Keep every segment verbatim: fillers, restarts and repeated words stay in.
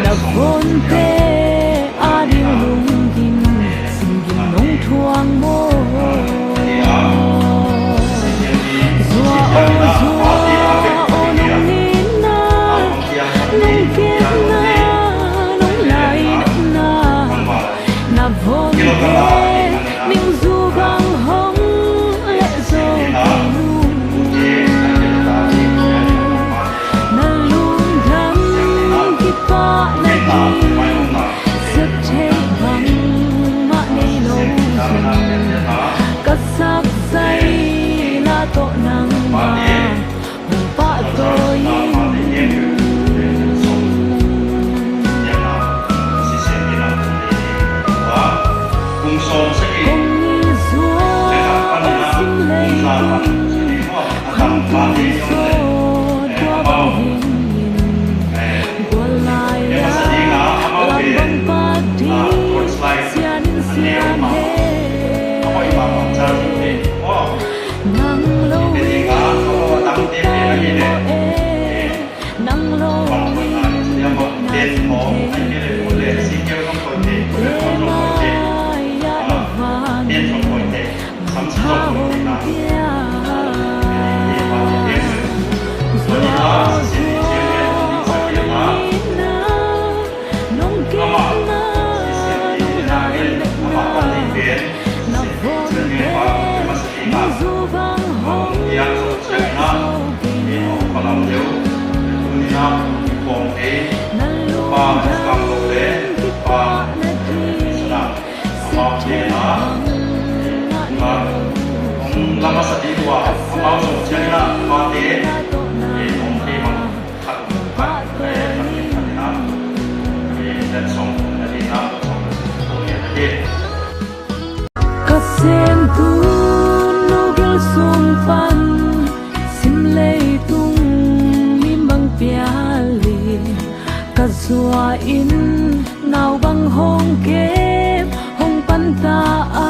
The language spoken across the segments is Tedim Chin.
Vonte ading lunggim singgim nong thuak maw? Zua aw zua aw nong nitna, nong kepna, nong lainatna, na vonte ningzu bang hong leh zo kei nung. Na lungdam kipahna ding sep thei bangmah nei lo zong, ka sak zaila tawh nangmah hong pahtawi in. Kong i zuau sim lei tung, khang tung sawt tua bang hingin, gual lai-a lam bang pak ding sian in sian he. Nang lo in nang lo in na sin thei, te mai-ah na vang in tha hong pia. Zua aw zua aw nong nitna, nong kepna, nong lainatna, na vonte ningzu bang hong leh zo kei nung. Na lungdam kipahna ding sep thei bangmah nei lo zong, ka sak zaila tawh nangmah hong pahtawi in. Ka semtu nu gil sung pan sim leitung lim bang pial in, ka zua in nau bang hong kem hong pan ta a,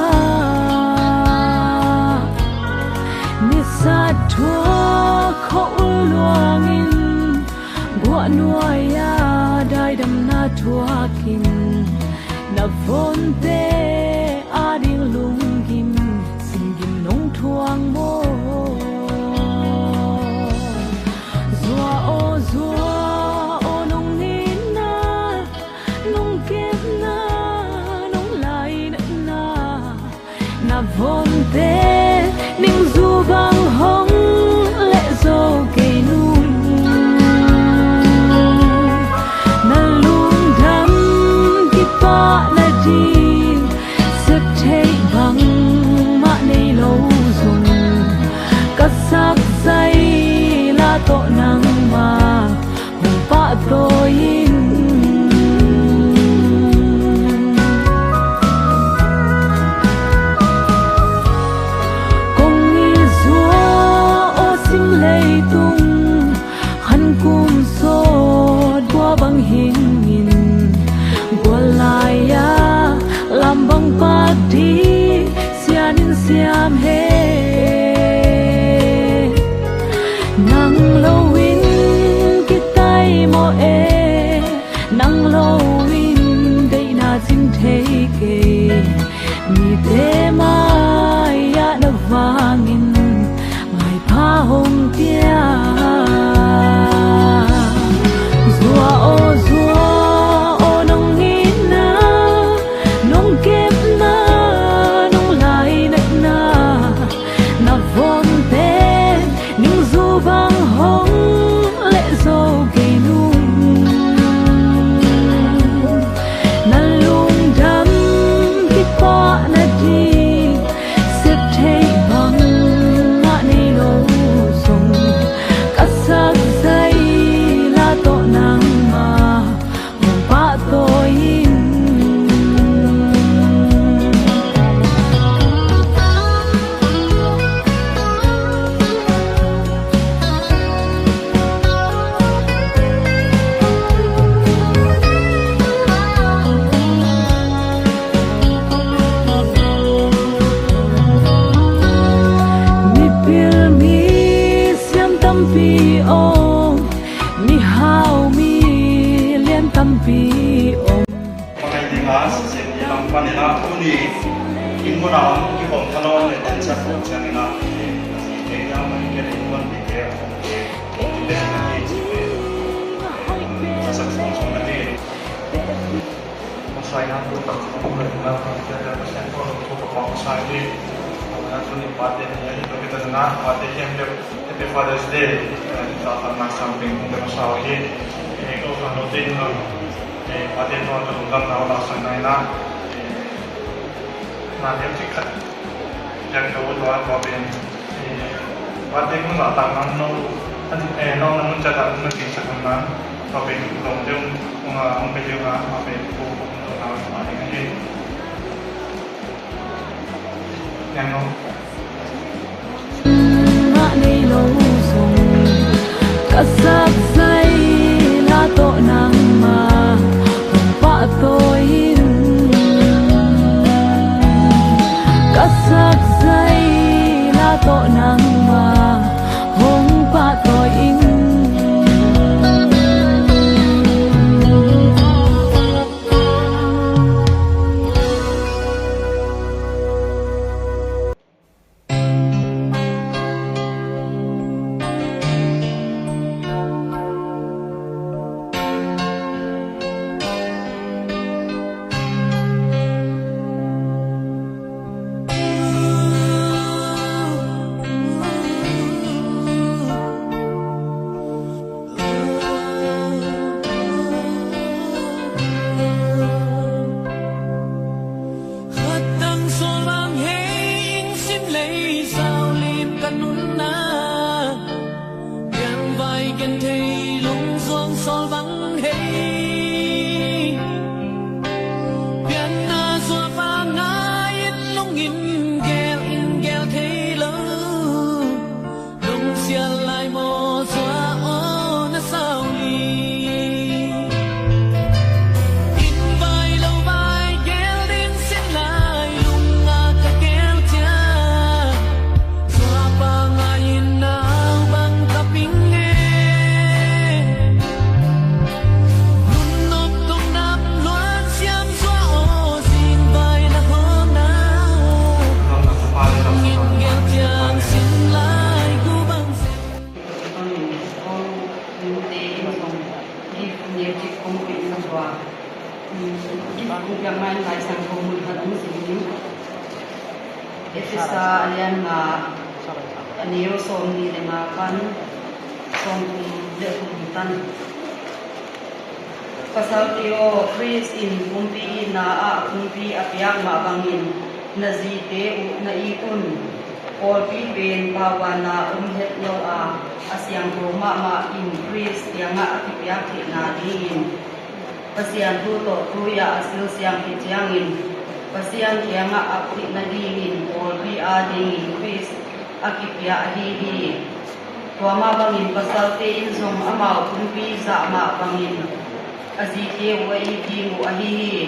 nisat thuak khawh luangin guah nuai-ah daidamna thuak in, na vonte ading lunggim singgim nong thuak maw? Zua aw zua aw nong nitna, nong kepna, nong lainatna, na vonte ningzu bang hong leh zo kei nung. Na lungdam kipahna ding sep thei bangmah nei lo zong, ka sak zaila tawh nangmah Sak sung sung na hi. Masa ina tu tak sung na hi na, Pasian ko tu ko masa hi. Ana tu ni pate ni hi, tu kita na pate hi. Happy Father's Day. Sa tak na something kung kita masa hi. Ko kan lo tin lo. Pate tu tu kan na la sa na ina. Na dia cik kat. Yang kau tu apa pin? Pate kung sa tak na no. An eh no na mun cak tak na cik sak na. Tapi kong dia kung ah kung pe dia na apa pin ko kung tu na apa ni. Yang no. Mah nei lo zong ka sak zaila tawh nangmah hong pahtawi in. Ka sak zaila tawh nangmah hong pahtawi in. Khat tang sawl bang hei, inn sim lei sau lim ka nunna. Pianvai ken thei lungzuang sawl bang hei. Pianna zuak bang ngai in lungin gel in gel thei lo. Lungsial lai maw zua aw na sau li. Inn vai lo vai gel ding sin lai lung a ka gel ciang. Zua pa ngai in nau bang ka ping e. Nun nop tung nam luan siam zua aw zin vai na hawm na. Lungin gel ciang sin lai gu bang sin. Bangin kong nute in zong gift neu cik kong pe in zua. Gift kong piak ma in Lai Siangtho mun khat hong sim in. Efesa a lian nga a neu sawmnih le nga pan sawmthum le thum tan. Pasalte aw, Khrist in pumpi itna ah pumpi a piak mah bangin na zite uh na it un. Pawlpi pen paubanna om het lo a, a siangtho mahmah in Khrist kiangah a kipiak theihna dingin Pasian thu tawh tui-ah a silsiang khit ciangin Pasian kiangah ap theih nadingin pawlpi adingin Khrist a kipia ahi hi. Tua mah bangin pasalte in zong amau pumpi zah mah bangin a zite uh a it ding uh ahi hi.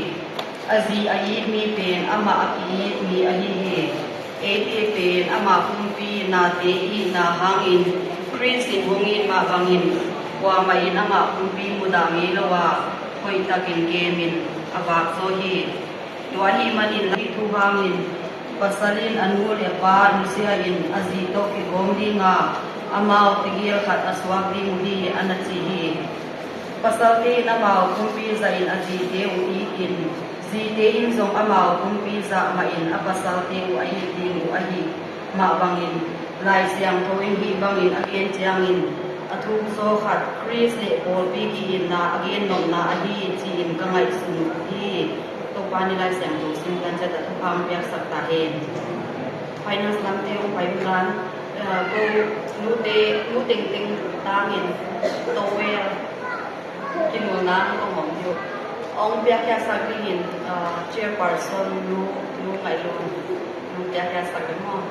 A zi a it mi pen amah a ki-it mi ahi hi. Eite pen ama pumpi nate itna hangin Khrist in hong it mah bangin kuamah in amah pumpi mudah ngei lo a, hoihtakin kemin a vakzaw hi. Tua ahih manin hih thu hangin pasal in a nu le pa nusia in a zi tawh kigawm ding a, amau tegel khat a suak ding uh hi, a na ci hi. Pasalte in amau pumpi zahin a zite uh it in, zite in zong amau pumpi zah mahin a pasalte uh a it ding uh ahi mah bangin, Lai Siangtho in hih bangin a gen ciangin, a thuk zaw khat Khrist le pawlpi ki-itna a gen nopna ahi ci-in ka ngaihsun uh hi. Topa in Lai Siangtho simtan ciat a thupha hong piaksak ta hen. Finance lamte hong pai uh lan, eh, ko nute, nu tengteng tangin towel, kinulna hong om hi uh. Hong piakkhiatsak dingin, ah, chairperson nu, nu Ngaih Lun, nu piakkhiatsak ding maw.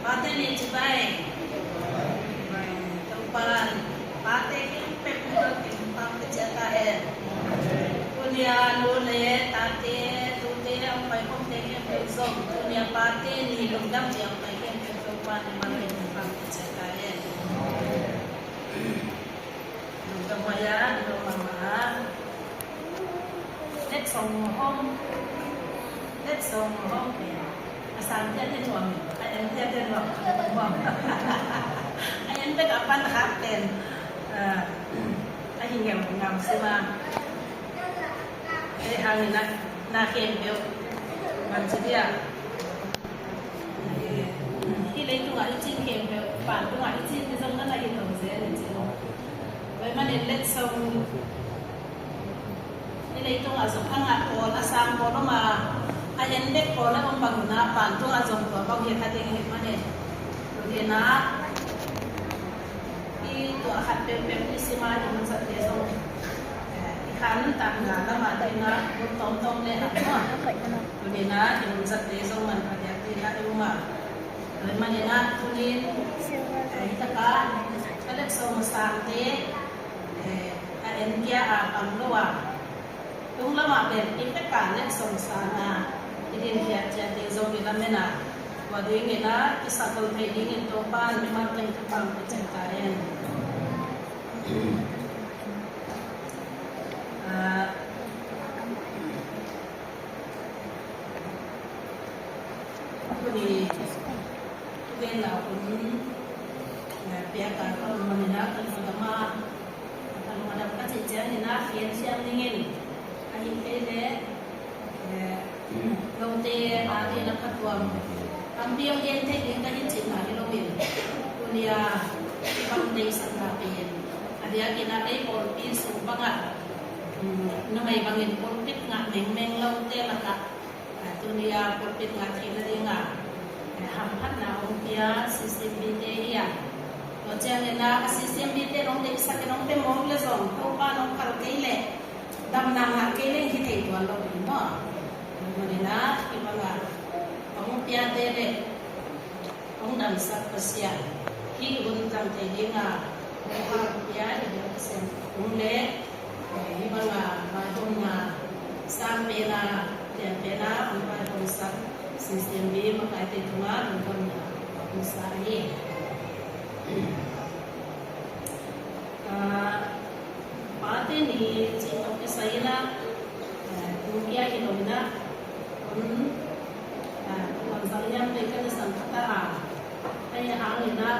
Pate ni cibai. Topa'n pate khempeuh hong pamciat ta hen. Tuni-a nu le tate, tute hong pai khawmte khempeuh zong, tuni-a pate ni lungdam ciang pai khempeuh Topa'n i mal hong pamciat ta hen. Lungdam huai a, lungdam mahmah a. Letsong hong, letsong hong pen a sang tiate nuam, a en tiate nuam, a en bek a pan khak pen, ah, a hi ngam ngam sim a. Ei hang in a, na khempeuh man ci dia. Hih leitungah i cin khempeuh, vantungah i cin hi zong na na hi to zen in ci. Tua ahih manin letsong, hih leitungah zong a ngah pawl, a sang pawl om a, a en bek pawl a om bang in a, vantungah zong tua bang hi kha ding ahih manin. Tuni-in a, i tua khat peuhpeuh i sim a, i hun zatte zong, eh, i khan tak nga lam a ding a, hun tawmtawm le a, tuni-in a, i hun zatte zong manpha diak ding a i um a. Tua ahih manin a, tuni-in, eh, hi tak a, ka letsong sangte, eh, a en kia a pang lo a, tung lam ah pen i pek a letsong sang a, i din khiat ciat ding zong i lamen a, tua dingin a, i sakol thei dingin Topa'n mimal teng thupha hong pia ciat ta hen. Ah, tuni, tuni na hun, eh, piak a ka om manin a, ka lungdam a, ka lungdam ka cih ciangin a, pian siam dingin, ahih kei leh, eh, note a dingin a phatuam tampi hong gen thei ding ka hi cihna hi loin, tuni-a hih bang deihsakna pen a diakin a, ei pawlpi sung bangah, um, numei bangin pulpit ngah mengmeng lote lakah, ah, tuni-a pulpit ngah theihna dingah, eh, hamphatna hong pia C C M B te hi a. Tua ciangin a, a C C M B te hong deihsak in hong pia mawk leh zong, Topa'n hong phal kei leh, damna ngah kei leng hi thei tuan lo ding maw. Tua manin a, hih bangah hong piate leh hong damsak Pasian, hih hun tang thei ding a hong pia i biak Pasian hong leh, eh, hih bangah vaihawmna sang pen a, lian pen a hong vaihawmsak C C M B makaite tungah lungdamna hong sa hi. Ah, pate ni cih tawh kisai in a, ah, tu kia hi lo in a, hun, ah, bangzah hiam pei ka na sam khat a, ahih hangin a,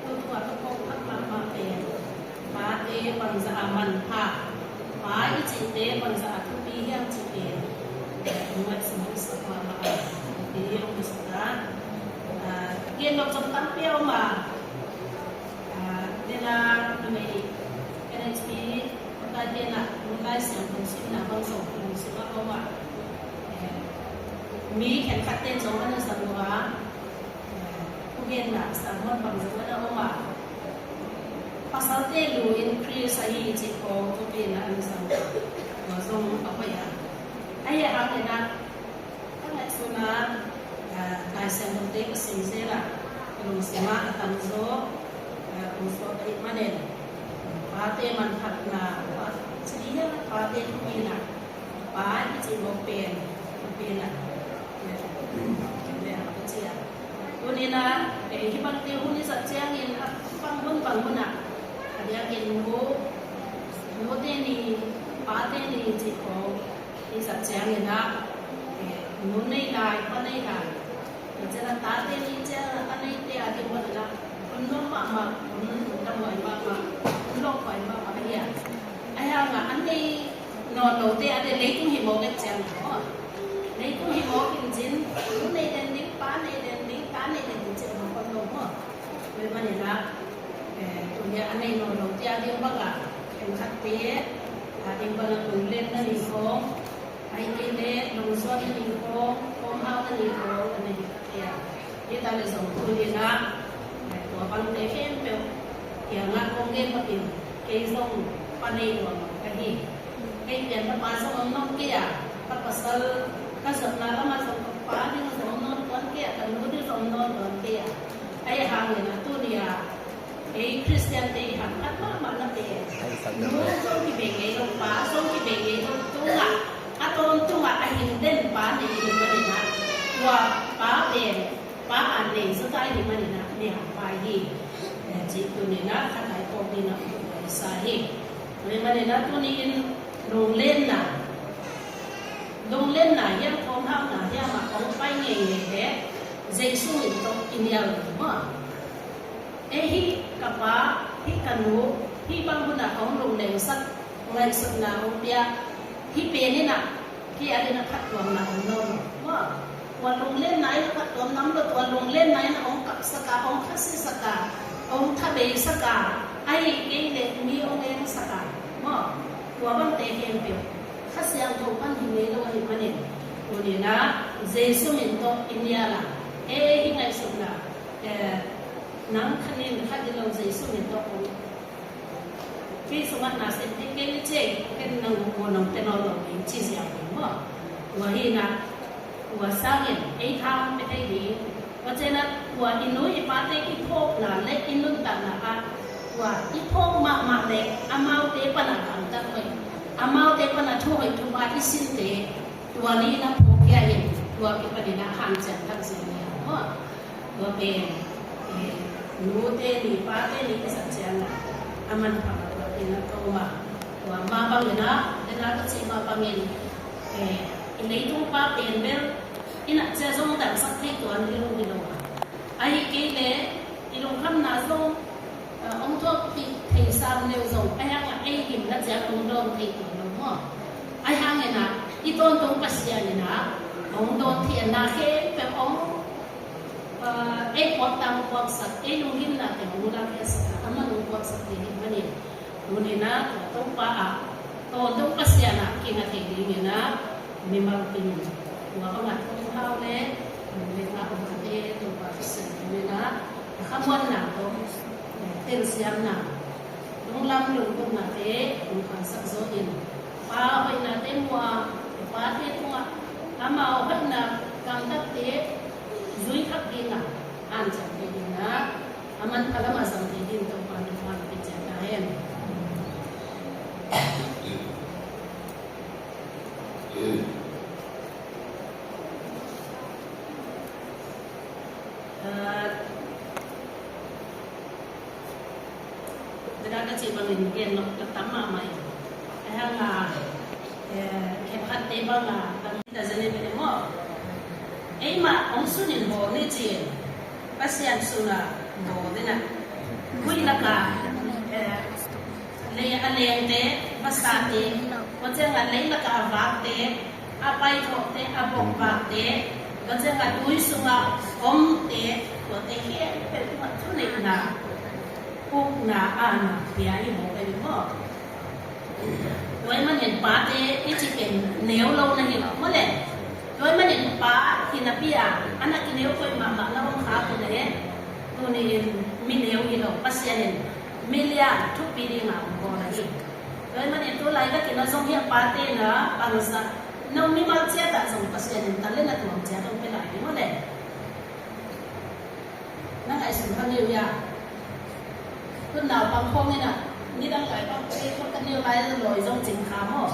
tu tua ka phawk thak mahmah pen, pate bangzah a manpha, pa i cihte bangzah a thupi hiam cih pen, ah, hong ngaihsun sak mahmah a, thupi hong na sak a, ah, gen nop zong tampi a om a, Ah, nena numei N H P makaite na, makaite siangtho simna bang zong lungsim ah om a. Eh, mi khenkhatte zong a na zang uh a, eh, thugenna sermon bang zong a na om a. Pasalte lu in Khrist ahi cih khawng thupi na a na zang uh a. Tua zong a hoih a. Ahih hangin a, ka ngaihsun a, ah, Lai Siangthote ka sim zel a, ka lungsim ah a tamzaw, ah, kong suak ahih manin, pate manphatna, pa, ci ding hiam, pate thupina, pa i cih mawk pen, thupina, le, le, ka ci a. Tuni-in a, eh, hih bangte hun i zat ciangin, a bang hun bang hun ah, a diakin nu, nute ni, pate ni cih khawng, i zat ciangin ah, eh, nu nei lai, pa nei lai. Tua ciangin ah tate ni ciangin ah, a neite a ding bangin ah, hun nuam mahmah, hun lungdamhuai mahmah, hun lawphuai mahmah ahi a. Ahi hangin ah, a nei nawn lote a ding leitung hi mawk et ciang maw. Leitung hi mawk in cin, nu nei den ding, pa nei den ding, ta nei den ding cih mawk om lo maw. Tua ahih manin ah, eh, tuni a nei nawn lote a ding bangin, khenkhatte a ding bangin lunglenna ni khawng, ahih kei leh lungzuanna ni khawng, kawmhauna ni khawng, a nei hi kei a. Hi ta leh zong tuni-in ah, eh, tua bangte khempeuh kiangah kong gen bangin, kei zong pa nei lua mah ka hi. Kei pian ka pa zong om nawn kei a, ka pasal ka zatna lamah zong ka pa ding zong om nawn tuan kei a, ka nu ding zong om nawn tuan kei a. Ahi hangin a tuni a ei Khristian te i hangkhat mahmah na pen, nu zong kibei ngei lo, pa zong kibei ngei lo tungah, a tawntungah a hing den pa nei i hih manin ah, tua pa pen pa a nei zawta i hih manin ah mi hangpai hi. Eh, cih tuni in ah khat a i phawk ding a hong pai sa hi. Tua ahih manin ah tuni in lunglenna, lunglenna hiam, thawmhauna hiam ah hong pai ngeingei leh Jesu min tawh i nial ding maw? Ei, hih ka pa, hih ka nu, hih bang hun ah hong lunglengsak, ngaihsutna hong pia, hih pen in ah, hih a ding a phattuamna om lo maw? Tua lunglenna in a phattuamna om lo, tua lunglenna in a hong kapsak a, hong khasiasak a, hong thabeisak a, ahih kei leh mi hong engsak a maw? Tua bangte khempeuh Kha Siangtho pan hi ngei lo ahih manin, tuni in ah Jesu min tawh i nial a, ei, hih ngaihsutna, eh, nang khat in khat in lo Jesu min tawh kong, kei sungah na sem thei kei ni ci, ken nang maw nong pia nawn lo ding ci ziau ding maw? Tua hi in ah, tua sangin ei tha hong pia thei ding, tua ciangin ah tua i nu i pate i phawkna leh i nuntakna ah, tua i phawk mahmah leh amaute pan a gamtat hoih, amaute pan a thu hoih thupha i sinte, tua ni in a phawk khia in, tua kipan in a hanciam thak zia ni a maw? Tua pen, eh, nute ni, pate ni i zat ciangin a manpha tua pen a tawm a, tua mah bangin a, den a ka cih mah bangin, eh, i leitung pa pen bel i nat ciang zong damsak thei tuan hi lo hi lo a, ahih kei leh i lungkhamna zong, eh, hong thuakpih thei sam leu zong, ahi hangin ei gimna ciang hong dawn thei tuan lo maw? Ahi hangin a, i tawntung Pasian in a hong dawn thei a, na khempeuh hong, eh, ei puak tang puaksak, ei lunggimnate hong lakhiasak a, aman hong puaksak thei ahih manin, tuni in a tua Topa ah, tawntung Pasian ah kinga thei dingin a, mimal pin, tua bangah thong hau le, le nga om khate Topa Pasian tuni in a, a khamuanna tawh, telsiamna, lunglam lungkutnate hong pangsak zo in, pa hoihnate mu a, pate tungah amau hoihna gamtatte zui thak dingin a, hanciam thei dingin a, a manpha lamah zang thei dingin Topa'n thupha hong pia ciat ta hen. Ah, tua ka cih bangin gen nop ka tam mahmah hi. Ahi hang a, eh, khenkhatte bang a, tam ta zen hi ve maw. Eimah hong sun in bawl ni ci-in, Pasian sun a bawl in a. Khui lak a, eh, lei a lengte, vasate, tua ciang a lei lak a vakte, a paithawhte, a bokvakte, tua ciang a tui sungah omte, tuate khempeuh tungah thuneihna, ukna, aana pia hi mawk ahi maw. Tua ahih manin pate i cih pen neu lo na hi lo maw le. Tua ahih manin pa hi napi a, a na kineu koih mahmah na om kha uh leh, tuni in mi neu hi lo, Pasian in mi lian thupi dingin hong bawl ahi. Tua ahih manin tu laitakin a zong hi a, pate na bangzah, no mimal ciat ah zong Pasian in talent a tuam ciat hong pia lai ding maw le. Na ngaihsun kha ngei uh hia? Tun naupang khawng in a, nidang lai bang pei khawng ka neu lai lawi zong cing kha maw.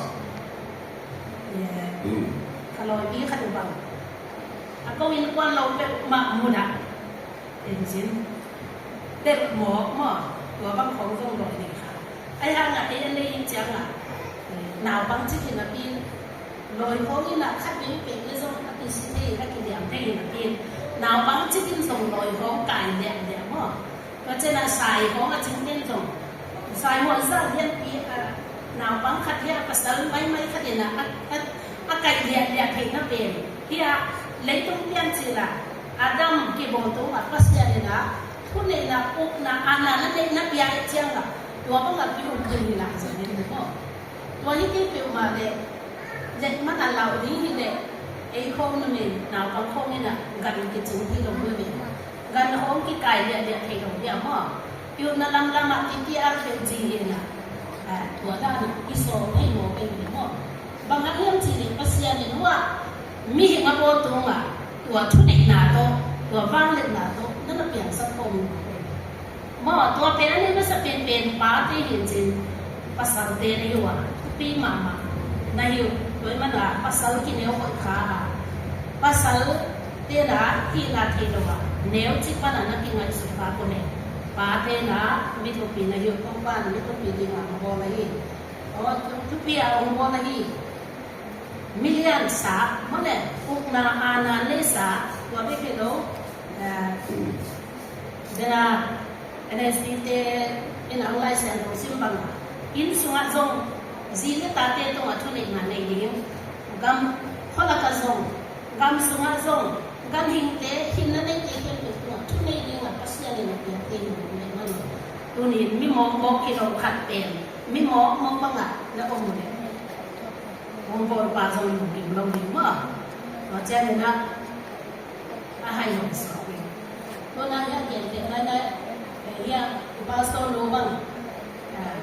Kha lawipi khat uh bang, a ko innkuan lo peuhmah mun ah tenzin, tel mawk maw, tua bang khawng zong lawi nei kha. Ahi hang a, ei a lei in ciang a, naupang cik hi napi in, lawi khawng in a, khat vei peuh le zong a kisi thei, a kiliam thei hi napi in, naupang cik in zong lawi khawng kai liahliah maw. Tua ciang a sai khawng a cingte in zong, sai mualzah lianpi a, naupang khat hi a, pasal maimai khat in a, a, a, a kaih liahliah theihna pen hi a, leitung piancil a Adam kibawl tungah Pasian in a thuneihna, ukna, aana na neihna pia ahih ciangin, tua bangah ki-uk ding hi lai zong hi maw. Tua hi kei peuhmah leh, leh man a lau ding hi leh, ei khawng numen naupang khawng in a gan kicing hi lo hi ve. Gan hong kikai liahliah thei lo hi a maw. Piuhna lamlam ah kiki ar peuh zi hi na. Ah, tua dan i sawm thei mawk hi ve maw. Bang hang hiam cih leh Pasian in hua mihing a bawl tungah tua thuneihna tawh, Tua vangliatna tawh na na piangsak khawm uh. Maw, tua pen a nei masa penpen pate hi in cin, pasalte na hi uh a, thupi mahmah na hi uh. Tua ahih manin pasal kineu hoih kha a, pasalte na hihna thei lo a, neu cik pan a na kingaihsut kha uh leh, pate na mi thupi na hi uh, Topa'n mi thupi dingin hong bawl ahi. Aw, thupi a hong bawl ahi. Milian sa, maw leh, ukna aana neisa, tua bek hi lo, eh, dena, N S D te in a hong Lai Siangtho sim bang, inn sungah zong zi le tate tungah thuneihna nei ding, gam khualakah zong, gam sungah zong, ganhingte, hinna neite khempeuh tungah thunei dingah Pasian in a piakte hi ding hi mah. Tuni in mi mawkmawk hi lo khat pen, mi mawkmawk bangah na om uh leh, hong bawlpa zong lungkim lo ding maw. Tua ciangin ah, a hai hong suak ding. Tua na hiah gen gen lai lai, eh, hiah i pastor nu bang, ah,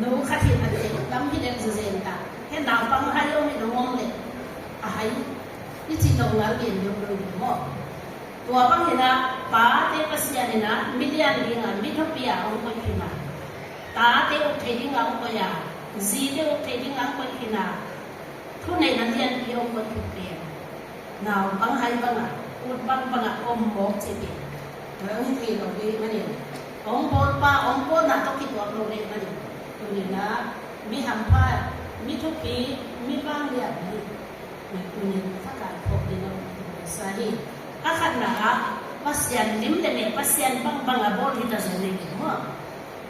nu khat hi a te, lam hi dek zezen ta. Hiah naupang hai om hi dong om leh, a hai i cih lo ngal gen lo lo ding maw. Tua bang hi na, pate Pasian in a milian dingah mi thupi a hong koih hi na, tate uk thei dingah hong koih a, zite uk thei dingah hong koih hi na, thuneihna lianpi hong koih hi pen, naupang hai bangah, ut bang bangah om mawk cih pen, hong thei lo ding manin, hong bawlpa, hong bawlna tawh kituak lo ding manin, tuni in a mi hampha, mi thupi, mi vanglian hi. Tuni in thakhat phawk ding a sa hi. A khatna ah, Pasian lim le mel, Pasian bangbang a bawl hi ta zen ding hi maw.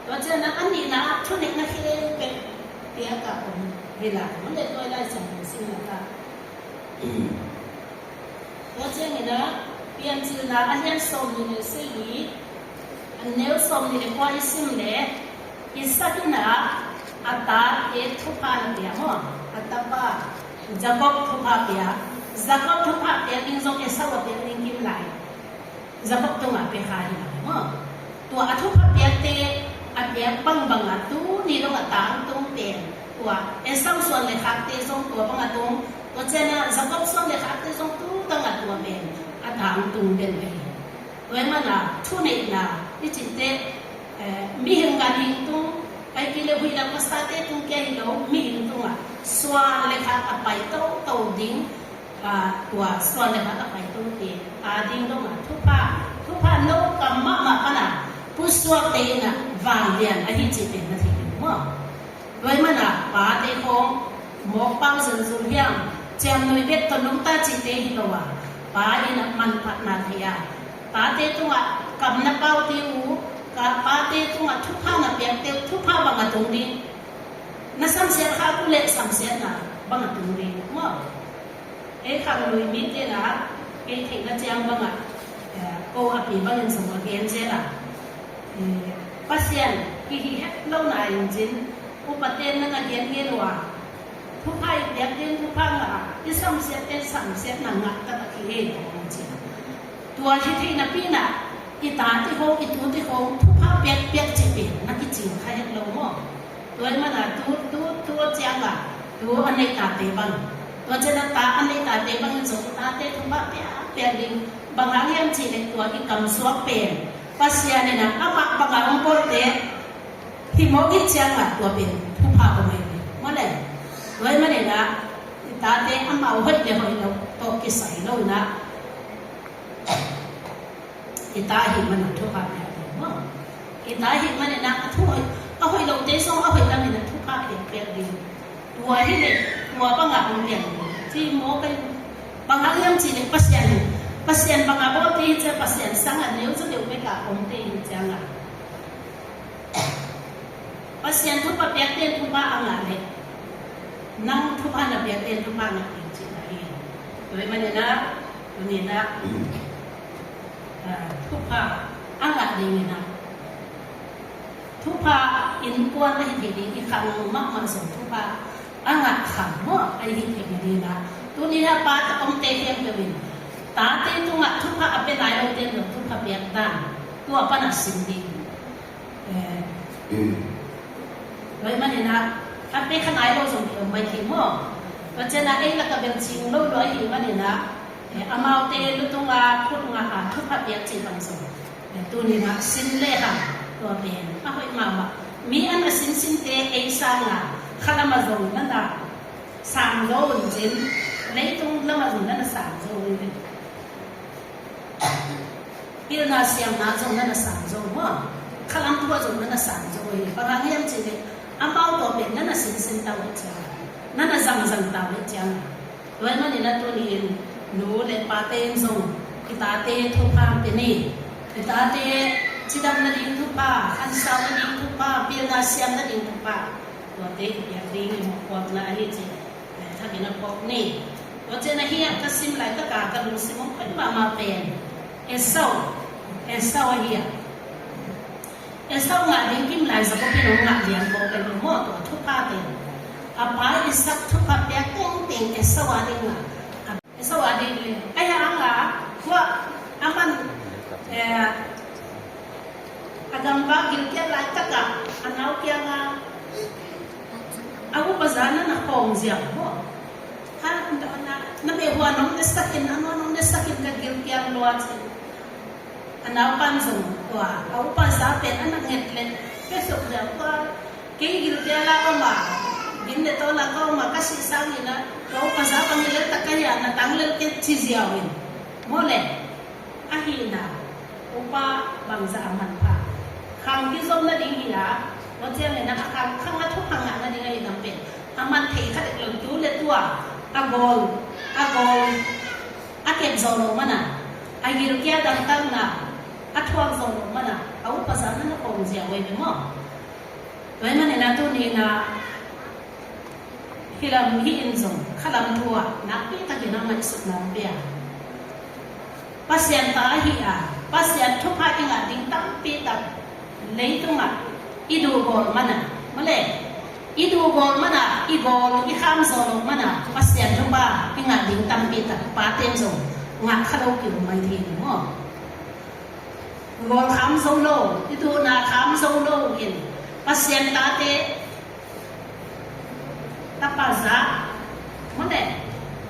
Tua ciangin a nihna ah, thuneihna khempeuh piak a om hi lai. Maw leh, tua Lai Siangtho simna ah, tua ciangin a Piancilna a lian sawmnih le sagih, a neu sawmnih le kua i sim leh, Isak in a, a tate thupha na pia maw, a tapa Jakob thupha pia. Jakob thupha piak ding zong Esau a piak ding kim lai. Jakob tungah pia kha hi lai maw. Tua a thupha piakte a piak bangbang a tuni dong a tangtung pen, tua Esau suan le khakte zong tua bang a tung, tua ciangin a Jakob suan le khakte zong tu dong a tua pen a tangtung den ve hi. Tua ahih manin a thuneihna i cihte, eh, mihing ganhing tung, ahih kei leh huih lam pasate tung kia hi lo, mihing tungah suan le khak a pai toto ding, ah, tua suan le khak a pai toto ding, a ding dongah thupha, thupha no kam mahmah pan a pusuakte in a vanglian ahi cih pen na theih ding maw. Tua ahih manin a pate khawng mawk pau zenzen hiam, ciamnuih bek tawh nungta cihte hi lo a, pa in a manphatna thei a, tate tungah kam na paute uh, ka pate tungah thupha na piakte uh, thupha bang a tung ding. Na samsiat kha uh leh samsiatna bang a tung ding maw. Ei khanglui mite in a, kei theihna ciang bangah, eh, ko a pi bangin zong a gen zel a, eh, Pasian kihi het lo na in cin, upate in na na gen ngei lo a, thupha i piakte in thupha ngah a, i samsiatte in samsiatna ngah taktak hi ei, kong ci. Tua hi theihna pi in a, i tate khawng, i tute khawng thupha piakpiak cih pen na kicing kha het lo maw. Tua ahih manin a tu, tu, tu ciangah, tu a neih tate bang, tua ciangah ta a neih tate bangin zong tate thupha piak, piak ding. Bang hang hiam cih leh tua i kamsuak pen Pasian in a amah bangah hong bawlte hi mawk i hih ciangah tua pen thupha om ahi hi maw leh. Tua ahih manin a i tate amau hoih le hoih lo tawh kisai lo in a, i ta ahih manin thupha piak ding maw. I ta ahih manin a thu hoih, a hoih lote zong a hoih lamin a thupha piak, piak ding. Tua hi leh tua bangah hong lian ding. Ci maw kei, bang hang hiam cih leh Pasian, Pasian bangah bawlte hi ciang, Pasian sangah neu zaw deuh bek a omte hi ciangah, Pasian thupha piakte in thupha a ngah leh, nang thupha na piakte in thupha ngah ding cihna hi. Tua ahih manin a, tuni in a, ah, thupha a ngah dingin a, thupha innkuan ahi thei ding, i khang mahmah zong thupha a ngah khang maw, ahi thei dingin a, tuni in a pa omte khempeuh in tate tungah thupha a pia nai lote in zong thupha piak dan, tua pan a sim ding. Eh, tua ahih manin a, a pia kha nai lo zong hi om mai thei maw. Tua ciangin a ei lakah bel cing lo lua ahih manin a, eh, amaute lutung a khut ngah a, Thupha piak cih bang zong, eh, tuni-in ah sin le hang, tua pen a hoih mahmah. Mi a na sinsinte ei sangin khalam ah zong na na sang zo un cin, leitung lam ah zong na na sang zo un cin. Pilna siamna zong na na sang zo maw? Khalam thu ah zong na na sang zo hi. Bang hang hiam cih leh amau tawh pen na na sinsin ta uh ciang, na na zangzang ta uh ciang. Tua ahih manin ah tuni-in nu le pate in zong i tate thupha pia ni. I tate cidam nading thupha, khansau nading thupha, pilna siam nading thupha, tuate i piak ding i mawhpuakna ahi cih thakin a phawk ni. Tua ciang ahi a, ka sim laitak a ka lungsim hong khoih mahmah pen Esau, Esau ahi a. Esau ngah ding kim lai, Jakob in hong ngah lian mawk pen maw, tua thupha pen. A pa Isak thupha piak tengteng Esau a ding a, Esau a ding hi. Ahi hang a, tua a man, eh, a gamvak gilkial laitak a, a nau kiangah, a upa za na na khawng ziau maw? A, na, na, na meh hua nong nesak in, a nua nong nesak in ka gilkial lua ci. A naupan zong tua a upa za pen a na nget leh, pia sok ziau tua, kei gilkial a om a, gin le tawl a ka om a, ka sih sangin a, ka upa za bang hi lel tak ka hi a, na tang lel kei ci ziau in. Maw le, ahihna, upa bangzah a manpha, khang kizo nading hi a, tua ciangin a, a khang, khang a thupha ngah nading ahihna pen a man thei kha dek lo, tu le tua a gawl, a gawl a kep zo lo man a, a gilkial dangtakna a thuak zo lo man a, a upa za na na khawng ziau ei ve maw? Tua ahih manin a tuni-in a, hih lam hih in zong khalam thu ah nakpi takin a ngaihsutna hong pia. Pasian ta ahi a, Pasian thupha i ngah ding tampi tak leitung ah i duh gawl man a, maw le, i duh gawl man a, i gawl i kham zo lo man a, Pasian thupha i ngah ding tampi tak pate in zong ngah kha lo ki-um mai thei hi maw? Gawl kham zo lo, i duhna kham zo lo in, Pasian tate, tapa za, maw le,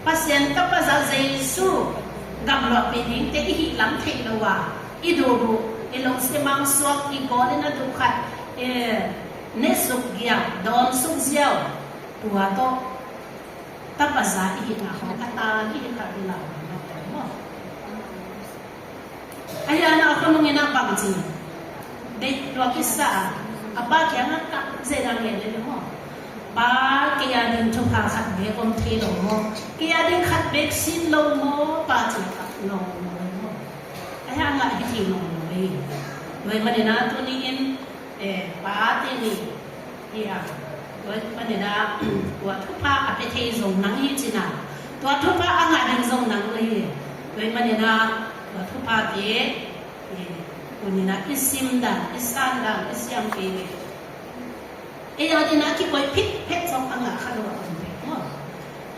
Pasian tapa za Jesu gamluahpih dingte i hih lam theih lo a, i duhduh, i lungsim ah suak, i gawl in a duh khat, eh, netsuk giak, dawnsuk ziau, tua tawh tapa za i hihna khawng a tan i hih kha ding a, maw? Ahi a, na khonung in a bang ci, deih lua kisa a, a pa kiangah kap zen a ngen lel maw? Pa, kei a ding thupha khat beek om thei lo maw? Kei a ding khat beek sin lo maw, pa, ci a kap lo maw? Ahi a, ngah hi thei lo maw? Tua ahih manin a tuni-in, eh, pate ni hi a, tua ahih manin a, tua thupha a pia thei zong nang hi ci-in a, tua thupha a ngah ding zong nang hi. Tua ahih manin a, tua thuphate, eh, tuni-in a i sim dan, i san dan, i siam kei leh, ei a ding a kikoih phitphet zong a ngah kha lo a om thei maw?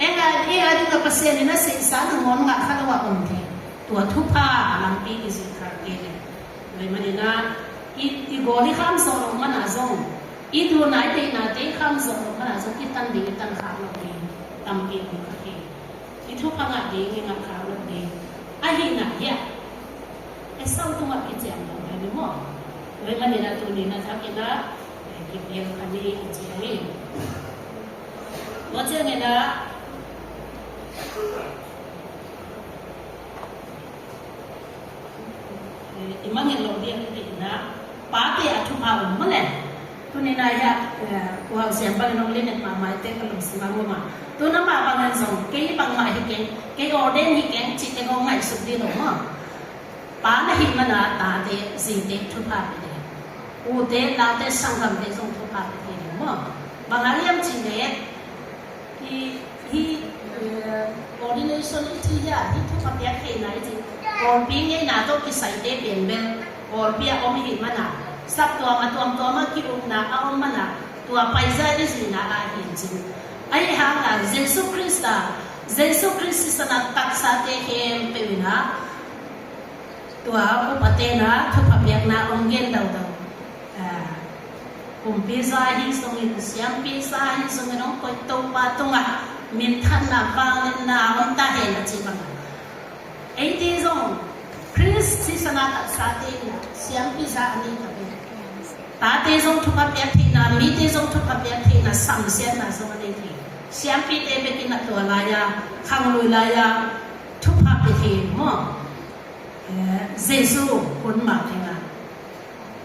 Ei a, ei a ding a Pasian in a sehsa nangawn ngah kha lo a om thei. Tua thupha lampi i zin khak kei leh, tua ahih manin a, i, i gawl i kham zo lo man a zong, i duhna i deihnate i kham zo lo man a zong, i tan ding i tan khak lo ding tampi om kha hi. I thupha ngah ding i ngah khak lo ding. Ahihna hiah Esau tungah kiciam lo hi maw? Tua ahih manin a tuni-in a thakin a, eh, kibel kha ni i ci hi. Tua ciangin a, eh, i mangngilh loh ding ahih leh, pate a thupha om maw le. Tuni-in a hiah, eh, Khual Siam bangin hong linet mahmah te ka lungsim ah om a. Tu-in amah bangin zong, kei bangmah hi keng, kei ordain hi keng cihte hong ngaihsut dih lo maw? Pa na hih man a tate, zite thupha pia ding. Ute, naute, sanggamte zong thupha pia ding maw? Bang hang hiam cih leh, Hih, hih, eh, ordination i cih hiah, hih thupha piak theihna i cih, pawlpi ngeina tawh kisaite pen bel pawlpi ah om i hih man a, saptuam a tuamtuam ah ki-ukna a om man a, tua paizia i zuihna ahi cin. Ahi hang a Jesu Khrist a, Jesu Khrist sisan a tatsate khempeuh in a, tua upate in a thupha piakna hong gen daudau. Ah, kumpiza ahi zongin, siampiza ahi zongin, hong koih Topa tungah minthanna, vangliatna om ta hen a ci bang a. Eite zong Khrist sisan a taksate in siampi za a nei thei hi. Tate zong thupha piak theihna, mite zong thupha piak theihna, samsiatna zong a nei thei hi. Siampite bekin a tua lai-a, khanglui lai-a thupha pia thei hi maw? Eh, Jesu hun mah tengah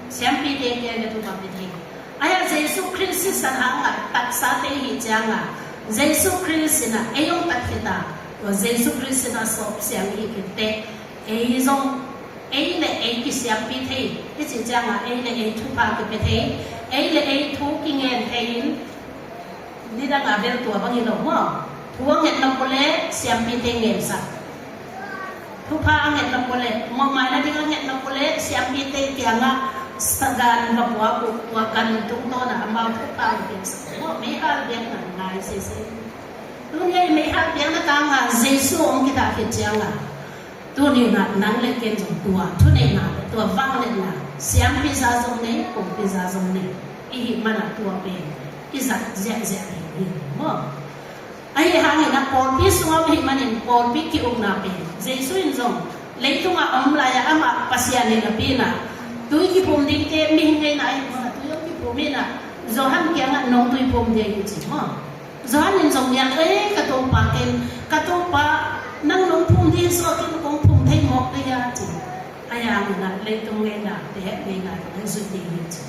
siampite kiangah thupha pia thei hi. Ahi a Jesu Khrist sisan a ngai taksate hi ciangah Jesu Khrist in a ei hong tat khit a, tua Jesu Khrist in a sawp siang i hi khit teh ei zong, ei le ei kisiampi thei i cih ciangah ei le ei thupha kipia thei, ei le ei thu kingen thei in, nidang a bel tua bang hi lo maw? Thu a ngetna pua leh siampite ngensak. Thupha a ngetna pua leh, mawhmaina ding a ngetna pua leh siampite kiangah sagan va puak uh, tua gan tungtawn ah amau thupha va piaksak maw? Meihal biakna ngai sese. Tuni a i meihal biakna tangah Jesu hong kidah khit ciangah, tuni in ah nang le ken zong tua thuneihna le tua vangliatna, siampi za zong nei, kumpi za zong nei i hih manah tua pen i zat ziahziah ding hi maw? Ahi hangin ah pawlpi sungah om ahih manin pawlpi ki-ukna pen Jesu in zong leitungah a om lai-ah amah Pasian hi napi in ah tui kiphum dingte mihing ngeina ahih manin tui hong kiphum in ah Johan kiangah nong tui phum ding hi ci maw? Johan in zong niang ei ka Topa ken, ka Topa nang nong phum ding hi suak in kong phum thei mawk ding hi a ci. Ahi hangin ah leitung ngeina te ngeina te zui ding hi ci.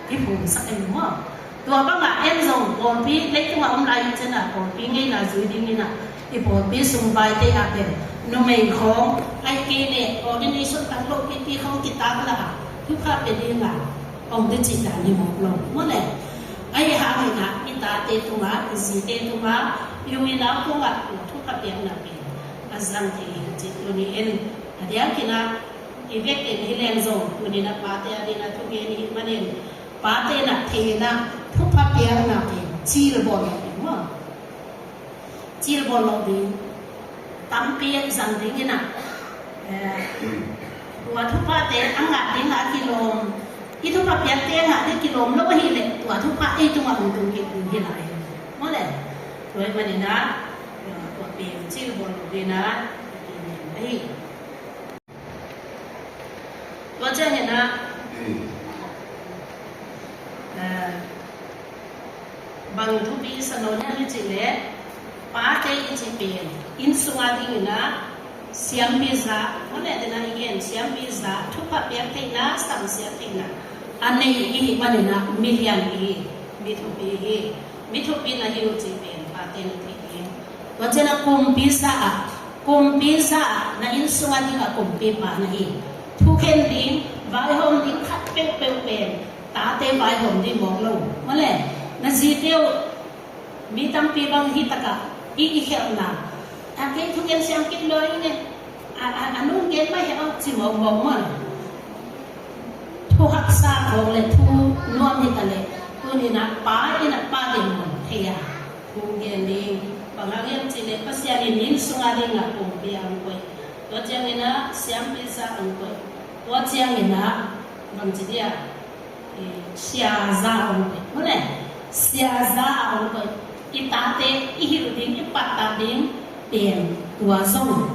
Kiphumsak ei maw? Tua bangah en zong pawlpi leitungah om lai hi ciangah pawlpi ngeina zui ding in ah i pawlpi sung vaite ah pen numei khawng ahih kei leh ordination tang lopipi khawng kitak lah a thupha pia ding a hong kicih dan hi mawk lo maw le? Ahi hangin ah i tate tungah, i zite tungah, i u i nau tungah thupha piakna pen a zang thei hi ci tuni in a diakin ah i vekin hi leng zong tuni in ah pate a dingin a thugen i hih manin pate in ah thei in ah thupha piakna pen cil bawl lo ding maw? Cil bawl lo ding, tampi zang ding in ah, eh, tua thuphate a ngah ding a kilawm, i thupha piakte a ngah ding kilawm lo ahih leh tua thupha ei tungah hong tung kik ding hi lai maw le? Tua ahih manin ah, eh, tua pen cil bawl lo ding in ah, ahi. Tua ciangin ah, eh, bang thupi sa lo hiam i cih leh pate i cih pen inn sungah dingin ah siampi za, maw le, dena i gen siampi za, thupha piak theihna, samsiat theihna a nei i hih manin ah milian i hi, mi thupi hi, mi thupi na hi uh cih pen pate na theih ding. Tua ciangin ah kumpi za ah, kumpi za ah na inn sungah dingah kumpipa na hi. Thukhen ding, vaihawm ding khat peuhpeuh pen tate vaihawm ding mawk lo, maw le? Na zite uh mi tampi bang hi takah i, i khelhna, a kei thukhen siam kei lo ing e, a, a, a nung gen mah hi a ci mawkmawk maw? Thu haksa khawng le thu nuam hi ta leh tuni in ah pa in ah pa den mun thei a thu gen ding. Bang hang hiam cih leh Pasian in inn sungah dingah kumpi a hong koih, tua ciangin ah siampi za a hong koih, tua ciangin ah bang ci dia, eh, sia za a hong koih, maw le? Sia za a hong koih. I tate i hilh ding, i pattak ding pen tua zong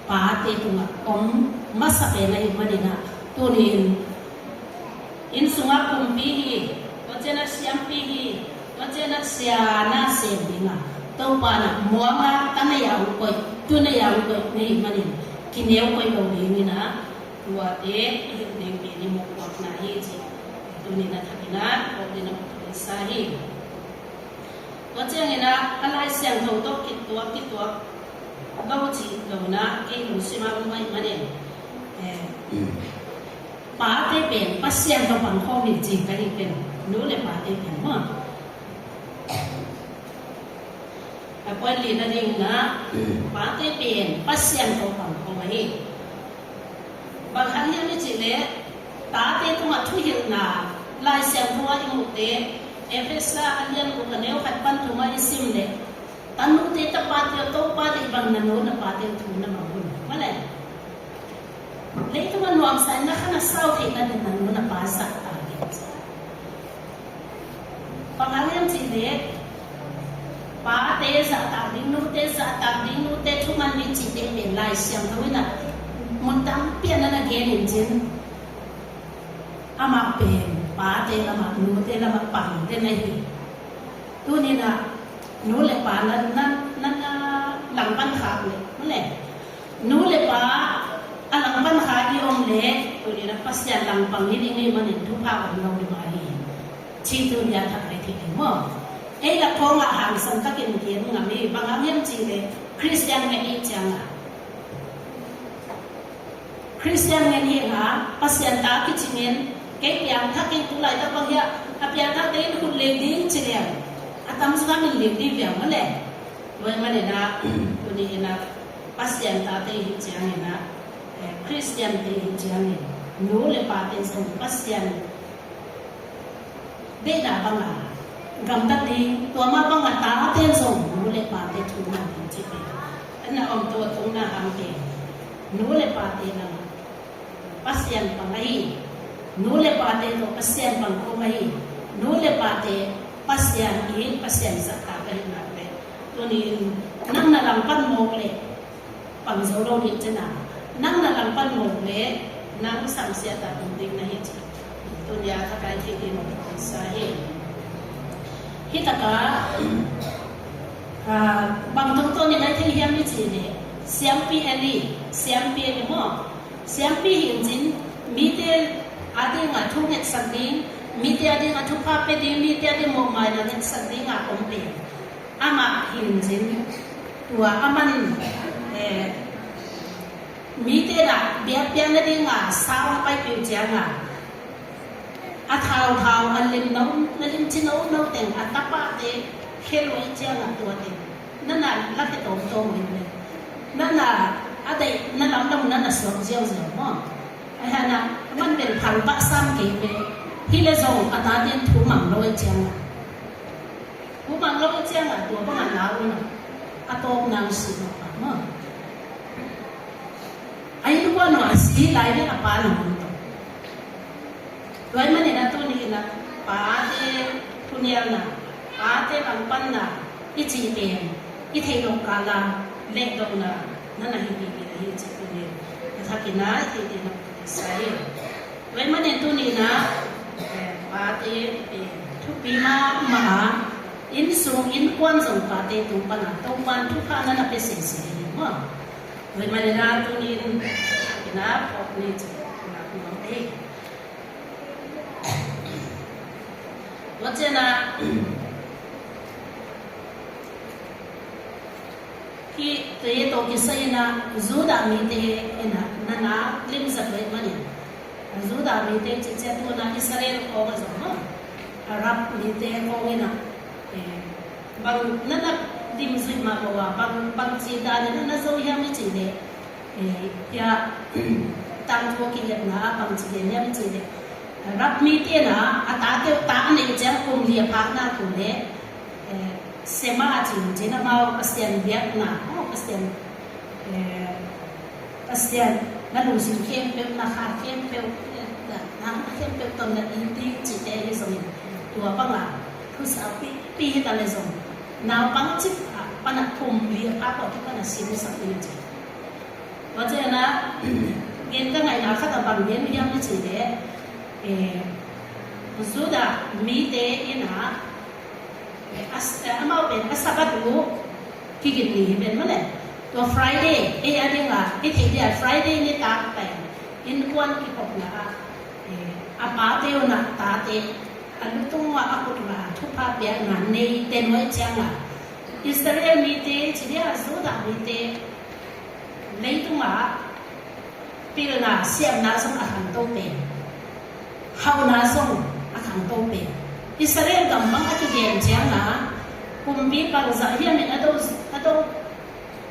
pate tungah om masa pen ahih manin ah tuni in inn sungah kumpi hi, tua ciangin ah siampi hi, tua ciangin ah sia na sem ding a, Topa in ah muang a ta nei a hong koih, tu nei a hong koih na hih manin kineu koih lo ding in ah, tuate i hilh ding pen i mawhpuakna hi ci. Tuni in ah thak in ah, kawk ding in ah kawk ding sa hi. Tua ciangin ah a Lai Siangtho tawh kituak kituak lo cih lo in ah kei lungsim ah om ahih manin, eh, pate pen Pasian tawh pang khawm hi ci ka hi ken, nu le pate pen maw? A point li na ding in ah pate pen Pasian tawh pang khawm ahi. Bang hang hiam i cih leh tate tungah thuhilhna Lai Siangtho ah i muhte, Efesa a lian guk a neu khat pan thum ah i sim leh tanute tapate aw, Topa deih bang na nu na pate thu na mang un, maw le? Leitungah nuamsa in na kha na sau theihna dingin na nu na pa zahtak ding. Bang hang hiam cih leh pate zahtak ding, nute zahtak ding, nute thuman ding cihte pen Lai Siangtho in ah mun tampi a na na gen in cin, amah pen pate lamah, nute lamah pangte na hi. Tuni-in ah nu le pa na, na, na, na langpan khak leh, mah leh nu le pa a langpan khak i om leh, tuni-in ah Pasian langpang hi ding ahih manin thupha om lo ding mah hi. Cih tuni-a thak ai thei ding maw. Ei lak khawngah hangsan takin gen ngam hi, bang hang hiam cih leh Khristian ngen i hih ciangah, Khristian ngen hi a, Pasian ta kici ngen, kei piangthak ing, tu laitak bang hiah a piangthakte in khut leu ding ci leng, a tamzaw in leu ding viang maw leh. Tua ahih manin ah, tuni-in ah Pasian tate i hih ciangin ah, eh, Khristiante i hih ciangin nu le pate zong Pasian deihna banga gamtat ding, tua mah banga tate zong nu le pate thumna ding cih pen a na om. Tua thumna hangte, nu le pate lamah Pasian pang ahi, nu le pate tawh Pasian pang kawm ahi, nu le pate Pasian it, Pasian zahtak ahihna pen, tuni-in nang na langpan mawk leh pang zo lo ding cih na, nang na langpan mawk leh nang samsiat ah tung ding na hi ci. Tuni-a thak ai thei ding mawk sa hi. Hi takah, ah, bang tungtawn in ai thei hiam i cih leh, siampi Eli, siampi Eli maw, siampi hi in cin, mite adingah thu ngetsak ding, mite adingah thupha pia ding, mite ading mawhmaina ngetsak dingah om pen amah hi in cin, tua aman, eh, mite in ah biakpiakna dinga sa hong paipih uh ciangah, a thauthau a lim no, na limci nono teng a tapate khel uh ahih ciangah tua teng na na lakhia tawmtawm uh hi leh, na na a daih na lamdang uh na na suak ziauziau maw. Ahi hangin ah aman bel phal pah sam kei ve. Hi leh zong a tate in thu mang lo ahih ciangah, thu mang lo ahih ciangah tua bangah lau un ah, a tawpna uh si lo pah maw. A innkuan uh a si lai leh a pa na hong tawh. Tua ahih manin ah tuni-in ah pate thunialna, pate langpanna i cih pen i theih loh kal a lehdohna na na hi ding hi a, hi cih tuni-in a thakin ah i theih ding a kisai. Tua ahih manin tuni-in ah, eh, pate pen thupi mahmah a, innsung innkuan zong pate tung pan a Topa'n thupha na na pia sese hi maw. Tua ahih manin ah tuni-in a thakin ah phawk ni cih na nuam hi. Tua ciangin ah, hihte tawh kisai-in ah Judah mite in ah na na limzat uh ahih manin, Judah mite cih ciang tu-in ah Israel khawng ah zong maw, Arab mite khawng in ah, eh, bang na na limzuih mah lo a, bang, bangci danin na na zo hiam i cih leh, eh, hia, tangthu a kingetna ah bangci gen hiam i cih leh, Arab mite in ah a tate uh ta a neih ciang kum li a phak nak uh leh, eh, Shema a cih uh cin, amau Pasian biakna, oh, Pasian, eh, Pasian na lungsim khempeuh, na kha khempeuh, eh, na, na khempeuh tawh na it ding cihte hi zongin, tua bangah thusa pipi hi ta leh zong, naupang cik a pan a kum li a phak uh a kipan a simsak ding ci. Tua ciangin ah, gen ka ngaihna khat ah bang gen hiam i cih leh, eh, Judah mite in ah, eh, a, eh, amau pen a Sabbath uh kigin ni hi pen maw leh. Tua Friday, ei a dingah i theih ding a Friday nitak pen innkuan kikhopna ah, eh, a pate un ah tate a lutung ah a khut ra thupha piakna nei ten uh ahih ciangah, Israel mite ci ding a, Judah mite leitungah pilna siamna zong a khangto pen, hauhna zong a khangto pen. Israel gam bang a kigen ciangah kumpi bangzah hiam in a do, a do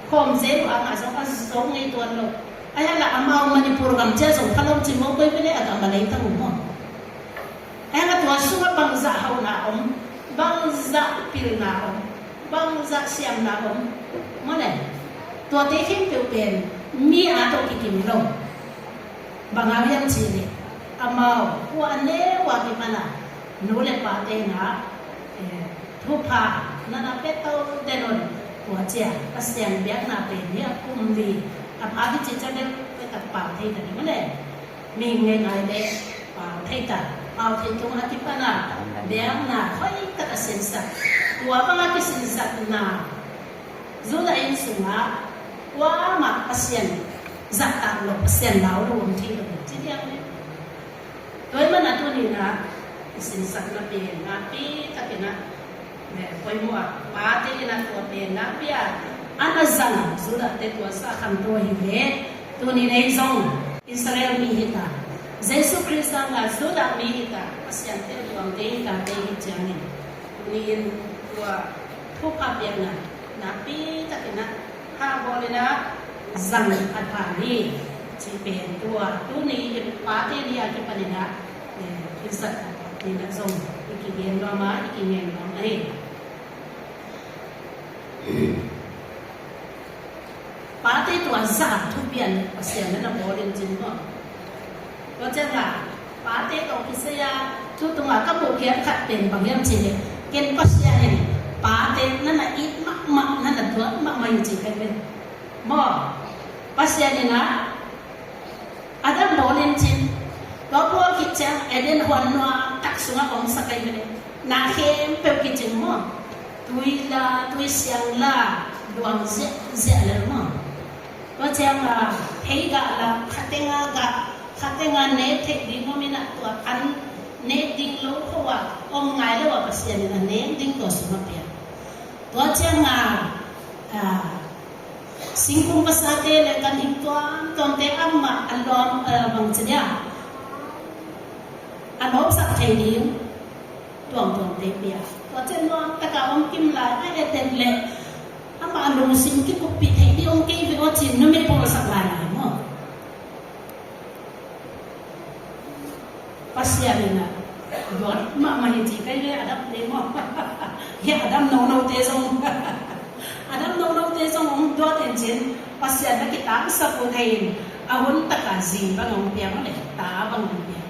khawm zel uh hangah zong a zo ngei tuan lo. Ahi hangin amau Manipur gam ciang zong pha lo ci maw, koi peuh leh a gam a leitang uh maw. Ahi hangin tua sungah bangzah hauhna om, bangzah pilna om, bangzah siamna om maw leh. Tuate khempeuh pen mi a tawh kikim lo. Bang hang hiam cih leh amau kua a neu a kipan a nu le pate in ah, eh, thupha na na pia to den un. Tua ciang Pasian biakna pen hi a, kum li a phak i cih ciang bel pia Pau thei ta ding a le, mihing ngai ngai le pau thei ta, pau thei tung a kipan a biakna hoih tak a sinsak. Tua bang a kisinsakna Judah inn sungah kuamah Pasian zahtak lo, Pasian lau lo om thei lo ci diam le. Tua ahih manin tuni-in i sinsakna pen nakpi takin a, eh, poimawh a, pate in a tua pen nakpi a, a na zang a, Judah te tua sa khanto hi ve. Tuni-in ei zong Israel mi hi ta, Jesu Khrist zanga Judah mi hi ta, Pasian te luangte hi ta, te hi ciangin tuni-in tua thupha piakna nakpi takin a hahbawl in a zang a pha ni, cih pen tua tuni in pate ni a kipan in a, eh, i zat ni na zong i kigen nuam a, i kingen nuam ahi. Pate tua zat thupiak Pasian na na bawl in cin maw? Tua ciangin pate tawh kisai a, tu tungah ka muh khiat khat pen bang hiam cih leh, ken Pasian in pate na na it mahmah, na na duat mahmah hi ci ka hi ve. Maw, Pasian in a Adam bawl in cin, tua bawl khit ciang Eden huan nuam tak sungah om sak ka hi ve. Na khempeuh kicing maw, tui la, tui siang la, luang ziahziah lel maw. Tua ciang a, hei gah la, khateng a gah, khateng a nek theih ding om in a, tua an nek ding lo kho a om ngai lo a, Pasian in a nek ding tua sung a pia. Tua ciang a, a, singkung vasate le ganhing tuamtuamte amah a lawm, a, bang ci dia, a lawmsak thei ding tuamtuamte pia. Tua ciang nuam taka om kim lai a, Eden le amah a lungsim kikuppih theih ding om kei ve aw cin numei pawlsak lai lai maw. Pasian in a duat mahmah hi ci ka hi ve, Adam te maw. Hia Adam nonote zong, Adam nonote zong hong duat in cin, Pasian na kitangsak uh thei in, a hun taka zi bang hong pia maw le, ta bang hong pia.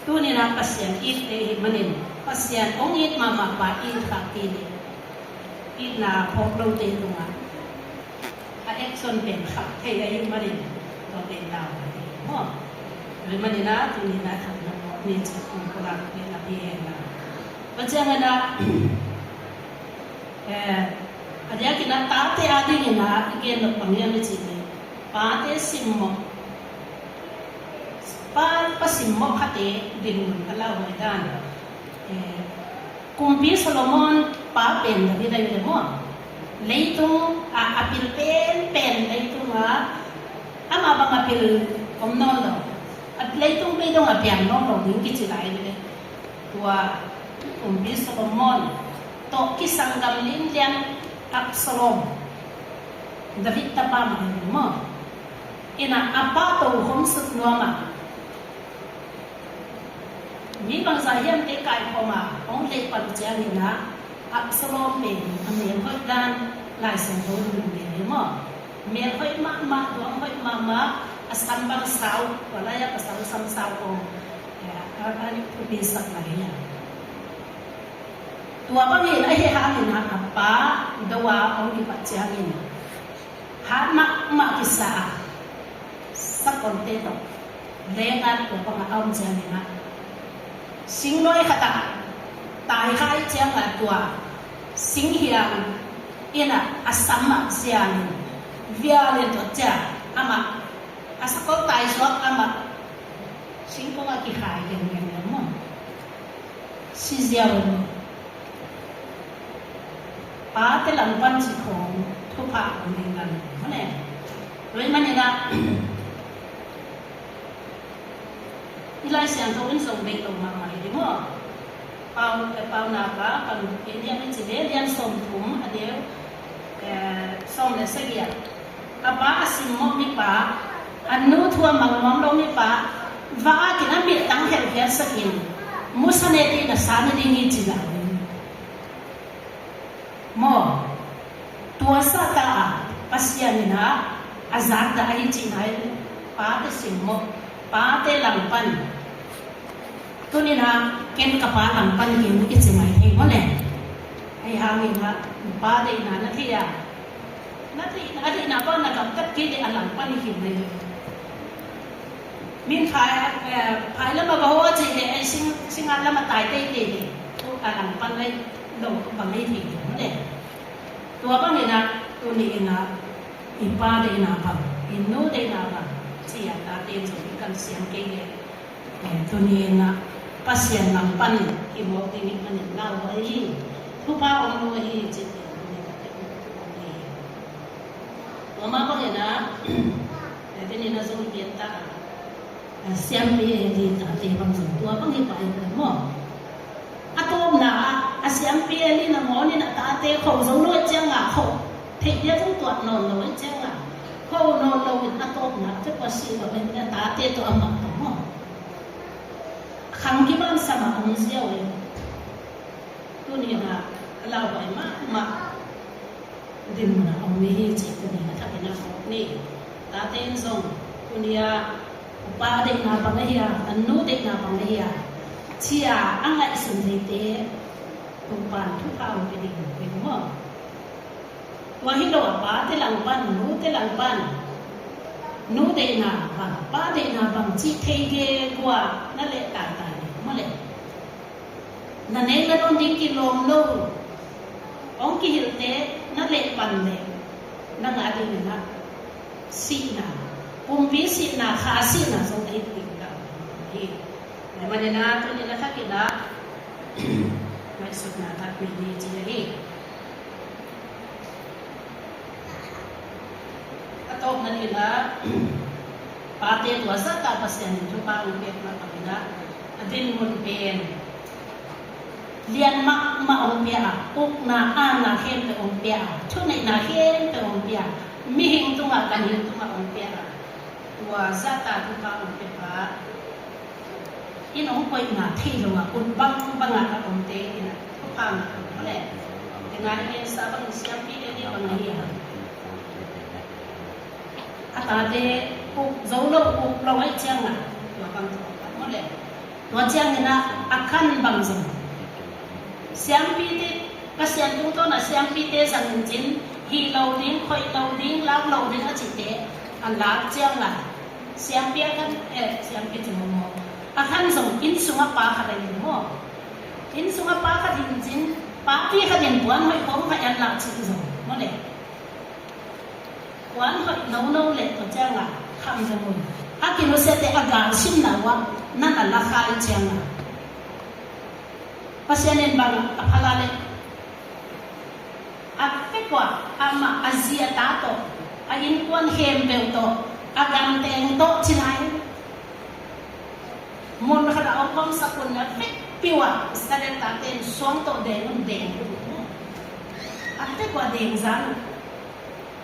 Tuni-in a Pasian itte ahih manin, Pasian hong it mahmah pa it khak kei ni. Itna phawk lote tungah a action pen khak thei ahih manin, tua pen lau mah hi maw. Tua ahih manin a tuni-in a thakna mawh ni ci kong pulak pen a pi hen la. Tua ciangin a, eh, a diakin a tate adingin a i gen nop bang hiam i cih leh, pate simmawh, pa, pa simmawh khate dinmun a lauhuai dan. Eh, Kumpi Solomon pa pen David ahi ve maw. Leitung a, a pil penpen leitung a, amah bang a pil om nawn lo, a leitung bei dong a piang nawn lo ding kici lai ve. Tua Kumpi Solomon tawh kisanggam lianlian Absalom, David tapa mah ahi ve maw. In a, a pa tokhom suk nuam a, mi bangzah hiamte kaikhawm a hong leh pan ciangin a, Absalom pen a melhoih dan Lai Siangtho in gen hi maw. Melhoih mahmah, duang hoih mahmah, a sam bang sau, tua lai-ah pasal sam sau kong, eh, a, a, thupisak lai hi a. Tua bangin ahi hangin a, a pa do a hong kipat ciangin hat mahmah kisa a, sakolte tawh leng a tua bangah a om ciangin ah, singnuai khatah taikhia ciangah tua singhiang in ah a sam ah siangin vial in tua ciang amah a sakol taisuak amah singkung ah kikhai gengen maw. Siziau. Pate langpan cih khong thupha om ding dan mane. Tua ahih manin ah i Lai Siangtho in zong bek lo mahmah hi ding maw. Pau, eh, Paunak ah pan kei lian i ci ve, lian sawmthum a deu, eh, sawm le sagih ah, a pa a simmawh mipa, a nu thu a mang nuam lo mipa, va akin a mittang helkhiatsakin musa ne ding a sa na ding hi ci lai maw. Tua sahta a Pasian in ah a zakdah ahi cihna in, pate simmawh, pate langpan. Tuni-in ah ken ka pa langpan keng i ci mai thei maw le. Ahi hangin ah pa deihna na thei a, Na deih, a deihna bang na gamtat kei leh a langpan hi khin leh. Min phai, eh, phai lam a va hawh a cih leh, eh, sing, singat lam a tai teitei leh. A langpan lai lo bang hi thei leh. Tua bang in ah, tuni in ah, i pa deihna bang, i nu deihna bang, ci-a tate in zong i kan siam kei leh. Eh, tuni in ah Pasian langpan i mawk ding i panin lauhuai hi. Thupha om lo hi ci-in tuni in ah ka hi. Tua mah bangin ah, eh, tuni in ah zong i pian ta a, eh, siampi Eli tate bang zong tua bang hi pah hi pah maw. A tawpna ah, a siampi Eli nangawn in a tate kho zo lo ahih ciangin, kho theih dia zong tuat nawn lo ahih ciangin, kho nawn lo in a tawpna ah, tua kua si lo in a tate tawh a mang tawh maw. Khang kiban sam a om ziau in. Tuni in ah a lauhuai mahmah. Dinmun a om hi ci tuni a thakin a phawk ni. Tate in zong tuni a upa deihna bang ahi a, a nu deihna bang ahi a, ci-a a ngaihsun theite Topa'n thupha hong pia ding hi maw. Tua hi lo a pate langpan, nute langpan, nu deihna bang, pa deihna bang cih thei gegu a na leh taitai ni maw le. Na nek na dawn ding kilawm lo hong kihilte na leh pan leh, nang a dingin ah sihna, pumpi sihna, kha sihna zong na hi ding ka hi. Tua manin ah tuni in a thakin ah ngaihsutna tak nei ni ci hi. A tawpna in ah pate tua zahta Pasian in thupha hong piak mah bangin ah a dinmun pen lian mahmah hong pia a, ukna, aana khempeuh hong pia a, thuneihna khempeuh hong pia a, mihing tungah, ganhing tungah hong pia a, tua zahta thupha hong pia pa in hong koihna thei lo a, ut bangbang a a omte in a thupha ngah lo maw le. Tena i gensa bang siampi Eli bang ahi a, a tate uk zo lo, uk lo ahih ciangin tua bang tawh maw le. Tua ciangin ah a khan bang zong siampite, Pasian tungtawn a siampite zang in cin, hih lo ding, khoih lo ding, lak lo ding a cihte a lak ciangin siampi a khan, eh, siampi ci maw maw. A khan zong inn sungah pa khat a hi maw. Inn sungah pa khat hi in cin, pa pi khat in puan hoih khawng khat an lak cih zong maw le. Puan hoih nono le tua ciangin kham zong un. A kinusiate a gal simna uh ah nan a la kha i ciangin Pasian in bang a phala le a fek ua amah a zi a ta tawh, a innkuan khempeuh tawh, a ganteng tawh ci lai. Mun khat ah hong khawmsak un a fekpi uh ah Israel tate in suang tawh deng un, deng un. A fek ua deng zan uh.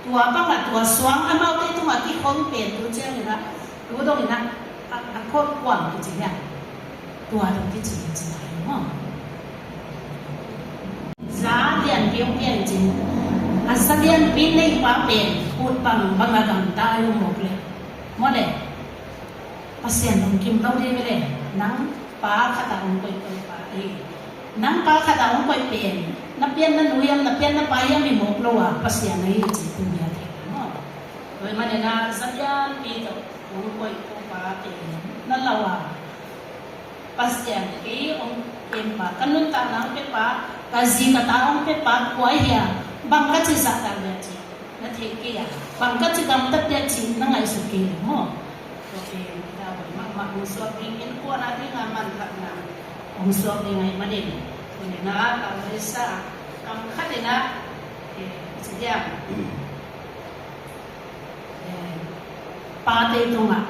Tua bangah tua suang amaute tungah kikhol pen tu ciangin ah, tu dongin ah, a, a khol kuang kici hiam? Tua dong kici hi ci lai maw. Za lianpi hong pia in cin, a za lianpi nei pa pen ut bangbang a gamta a hong mawk le maw le. Pasian lungkim lo ding hi ve le, nang pa khat ah hong koih Topa hi. Nang pa khat ah hong koih pen na pian na nu hiam, na pian na pa hiam hi mawk lo a, Pasian ahi ci tuni a thei maw. Tua ahih manin ah za lianpi tawh hong koih Topa pen na lo a, Pasian kei hong kem pa, ka nuntakna hong pia pa, ka zi ka ta hong pia pa kua hi hiam, bang ka ci zahtak hiam ci na thei kei a, bang ka ci gamtat hiam ci na ngaihsut kei lo maw. Tua pen i lauhuai mahmah hong suak ding, innkuan a ding a manphatna hong suak ding ahih manin, tuni in ah lauhuai sa kam khat in ah, eh, ci diam, eh, pate tungah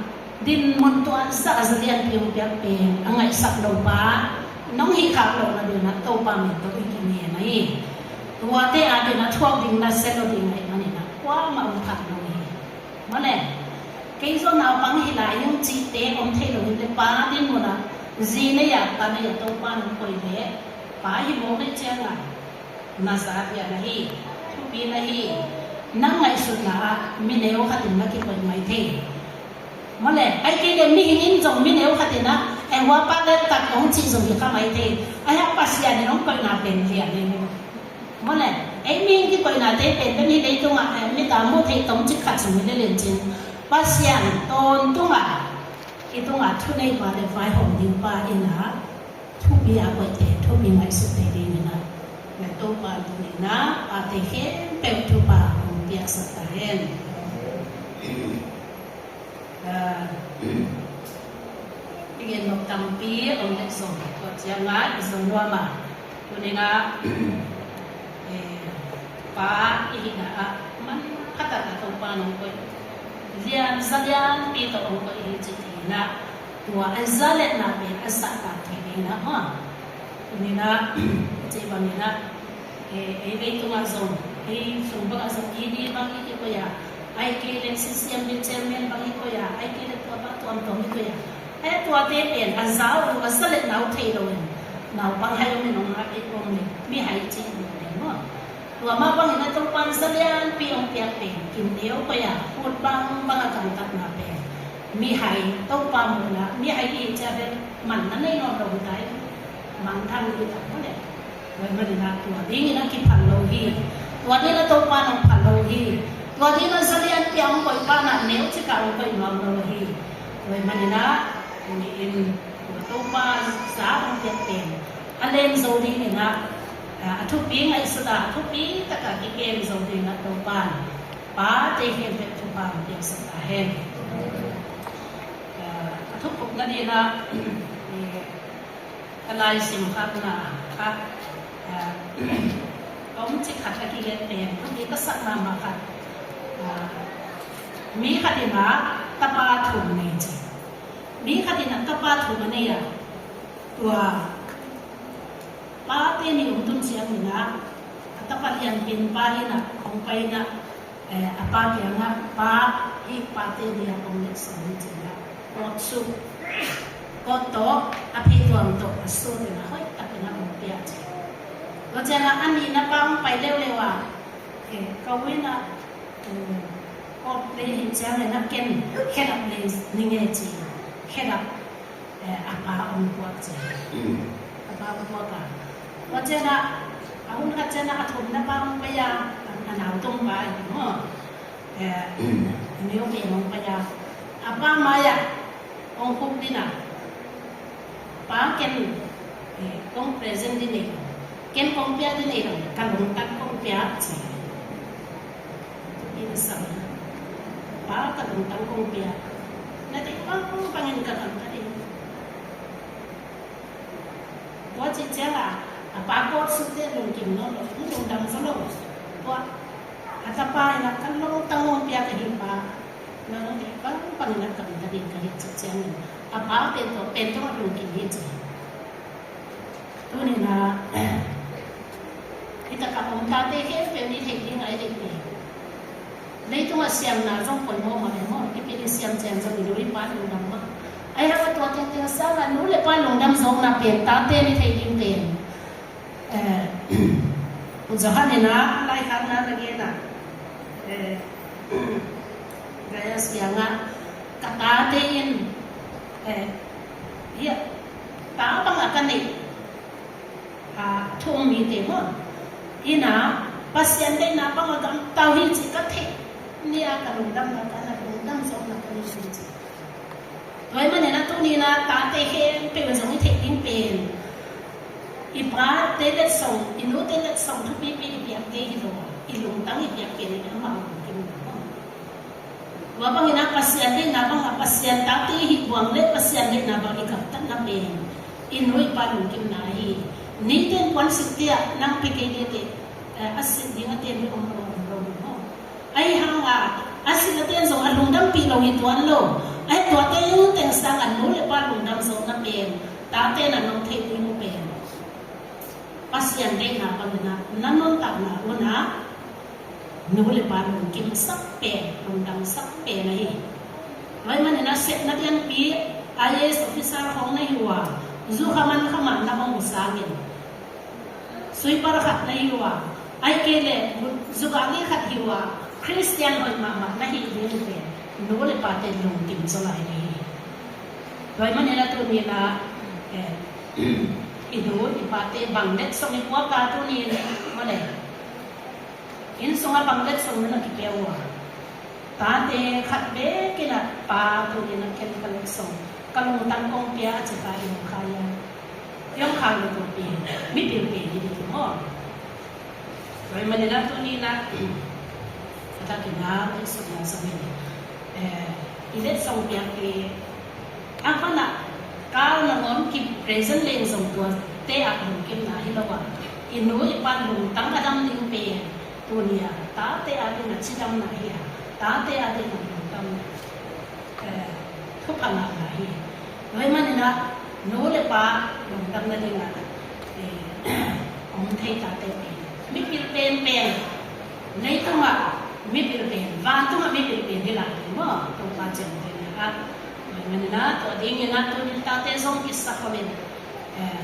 dinmun tuansa a za lianpi hong piak pen a ngaihsak lo pa nong hih khak lohna dingin ah Topa min tawh i kingen ahi. Tuate a dingin ah thuak ding nasia lo ding ahih manin ah kuamah hong phat lo hi. Maw le, kei zong naupang hi lai ing cihte om thei lo hi le, pa dinmun ah zi nei a, pa nei a Topa nong koih le pa hi mawk ahih ciangin na za lian ahi, thupi na hi. Nang ngaihsutna ah mi neu khat in na kikoih mai thei. Maw le, ahih kei leh mihing in zong mi neu khat in ah, eh, hua pa lel tak hong cih zong hi kha mai thei. Ahih hang Pasian in hong koihna pen lian ahi. Maw le, Ei mihing kikoihnate pen bek hi, leitungah, eh, mit a muh theih tomcik khat sung hi lel in cin, Pasian tawntungah i tungah thuneihpa le vaihawm dingpa in ah thupi a koihte thupi ngaihsut thei dingin ah, na Topa in ah pate khempeuh thupha hong piaksak ta hen. Ah, i gen nop tampi om dek zong, tua ciangah i zong nuam a, tuni-in ah, eh, pa i hihna ah manpha takin Topa in hong koih, lian za lianpi tawh hong koih hi ci-in ah, tua a zaletna pen a zahtak thei dingin ah, maw? Tuni-in ah, i cih bangin ah, eh, ei leitungah zong, ei sung bangah zong, E D bang i kikoih a, ahih kei leh C C M B chairman bang i koih a, ahih kei leh tua bang tuamtuam i koih a, eh, tuate pen a za uh, a zaletna uh thei loin, naupang hai om in hong hak i om leh, mihai cih om leh, maw? Tua mah bangin ah Topa in za lianpi hong piak pen, kim neu koih a, ut bangbang a gamtatna pen, mihai, Topa muhna, mihai i hih ciang bek man na nei nawn lo hi ta hi, mangthang hi ta, maw leh. Tua ahih manin ah tua dingin ah kiphal lo hi. Tua dingin ah Topa in hong phal lo hi. Tua dingin ah za lianpi a hong koih pa in ah neu cik a hong koih nuam lo hi. Tua ahih manin ah, tuni-in, tua Topa za hong piak pen a len zo dingin ah, a, a thupi ngaihsut a, a thupi takin kikem zo dingin ah Topa in pate khempeuh thupha hong piaksak ta hen. A, a thupukna dingin ah, eh, ka laisim khatna ah, a, a om cik khat a kigen pen, thupi ka sak mahmah khat. A, mi khat in ah tapa thum nei ci. Mi khat in ah tapa thum a nei a, tua pate nih hong tun ciangin ah, a tapa lianpen pa in ah hong pai in ah, eh, a pa kiangah, "Pa, hih pate nih a hong letsong hi," ci-in ah, kot suk, kot tawh a pheituam tawh a sut in ah hoih takin ah hong pia ci. Tua ciangah a nihna pa hong pai leuleu a, eh, ka u in ah, eh, kot lei hi ciangin ah ken khedap lei ning e ci. Khedap, eh, a pa hong puak ci. A pa hong puak a, tua ciangah, a hun khat ciangah a thumna pa hong pai a, a, a nau tung pa hi maw. Eh, a neu pen hong pai a, a pa mai-ah hong khuk ding a, "Pa, ken, eh, kong present ding nei lo, ken kong pia ding nei lo, ka lungtang kong pia," ci. Thupi na sa, "Pa, ka lungtang kong pia, na deih bangbangin ka gamta ding." Tua cih ciangah a pa kot sukte lungkim nawn lo, lungdam zaw lo. Tua a tapa in ah, "Ka lungtang hong pia ka hi, Pa, na hong deih bangbangin ka gamta ding ka hi," cih ciangin a pa pen tua pen tawh a lungkim hi ci. Tuni-in ah, hih takah om tate khempeuh in i theih ding a i deih pen, leitungah siamna zong poimawh mah e maw, i pi i siam ciang zong i nu i pa lungdam mah. Ahih hangin tua tengteng sangah nu le pa lungdam zawkna pen, tate in i theih ding pen, eh, Johan in ah laikhakna na gen a, eh, Gaius kiangah, "Ka tate in, eh, hih ta bang a ka neih, a, thu um mite maw, in ah Pasian deihna bang a gamta uh hi cih ka theih ni-a, ka lungdamna, ka na lungdam zawkna ka nei hi," ci. Tua ahih manin ah tuni-in ah tate khempeuh in zong i theih ding pen, i pate letsong, i nute letsong thupipi i piak kei hi lo a, i lungtang i piak kei hi, amau lungkim lo. Tua bangin ah Pasian deihna bangah Pasian tate i hih buang leh Pasian deihna bang i gamtatna pen, i nu i pa lungkimna hi. Nite in puan silh te ah nang pia kei ding a, eh, a silh ding a ten hi om lo, om lo, om lo. Ahih hangin a silh a ten zong a lungdampih lo hi tuan lo. Ahih tua tengteng sangah nu le pa lungdam zawkna pen, tate in ah nong theih ding uh pen, Pasian deihna bangin ah na nuntakna un ah nu le pa lungkimsak pen, lungdamsak pen ahi. Tua ahih manin ah sepna lianpi, I A S officer khawng na hi uh a, zu kha man kha mah na om uh sangin, sweeper khat na hi uh a, ahih kei leh zu gari khat hi uh a, Khristian hoih mahmah na hih ding uh pen nu le pate lungkim zaw lai ding hi. Tua ahih manin ah tuni-in ah, eh, i nu i pate bang letsong i puak a, tuni-in, maw leh, Inn sungah bang letsong na na kipia uh a, tate khat bekin ah, pa, tuni-in ah ken ka letsong, ka lungtang kong pia, a ci ta, i hong kha hiam? I hong kha lo, tua pen mipil pen hi ding maw? Tua ahih manin ah tuni-in ah a takin ah i sutna zongin, eh, i letsong piakte a, khuana kal nangawn ki present leng zong tuate ah lungkimna hi lo a, i nu i pa lungtang a dam ding pen tuni-a tate adingin cidamna hi a, tate adingin lungdamna, eh, thupha ngahna hi. Tua ahih manin ah nu le pa lungdamna dingin, eh, om thei tate pen mipil penpen, leitungah mipil pen, vantungah mipil pen hi lai hi maw? Topa ciamtehna ah. Tua ahih manin ah tua dingin ah tuni-in tate zong kisakholin, eh,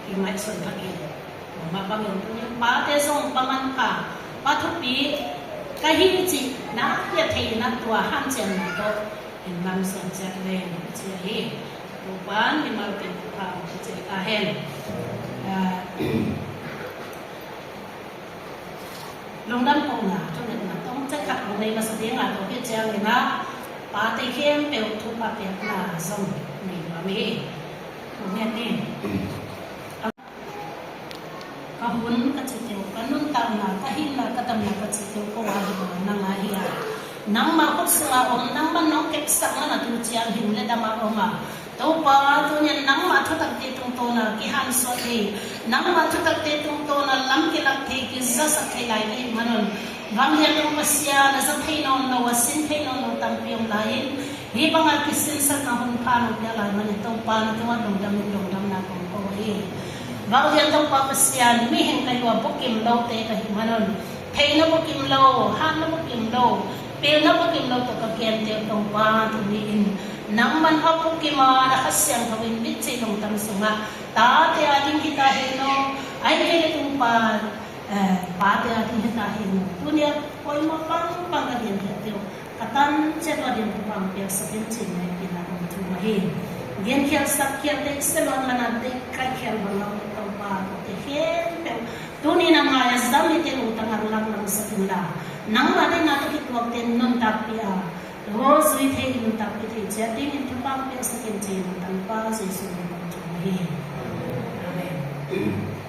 kingaihsun pha kei. Tua mah bangin tuni-in pate zong pa manpha, pa thupi ka hi cih na hia thei-in ah tua hanciamna tawh in lamsuan ciat leng, ci hi. Topa'n mimal pen thupha hong pia ciat ta hen. Ah, lungdam kohna, thungetna tawmcik khat hong nei masa ding a, tua khit ciangin ah pate khempeuh thupha piakna zong nei nuam hi. Thungen ni. Ka hun ka cihte uh, ka nuntakna, ka hinna, ka damna ka cihte uh ko a hi lo, nang a hi a. Nangmah khut sungah om, nangmah nong kepsakna na tu ciang hing le dam a om a, Topa, tuni-in nangmah thutakte tungtawn a kihansuah thei, nangmah thutakte tungtawn a lam kilak thei, kizasak thei lai ka hih manun, vanglian dong Pasian, a za thei nawn lo, a sin thei nawn lo tampi om lai-in, hih banga kisinsakna hun pha nong pia lai manin Topa na tungah lungdamin lungdamna kong ko hi. Vanglian Topa Pasian, mihing ka hi a, bukim lote ka hih manun, theihna bukim lo, hatna bukim lo, pilna bukim lo tawh ka genteh uh Topa, tuni-in nangman a bukim a, na Kha Siangtho in mitcih lungtang sungah tate ading hi ta hen aw, ahih kei leh Topa, eh, pate ading hi ta hen aw. Tuni-a poimaw pangpang ka gentehte uh ka tan ciat uh ading thupha hong piaksak in, ci-in hong thum ahi. Genkhial sakkhial, deihsia luat man a deih kaikhial bang a om Topa, tuate khempeuh tuni-in a ngai a za mite lungtang ah langlang sak inla, nangma deihna tawh kituakte nuntakpih a, aw zui thei, nuntakpih thei ciat dingin thupha hong piaksak in, ci-in hong Tapa Jesuh min in hong thum ahi. Amen.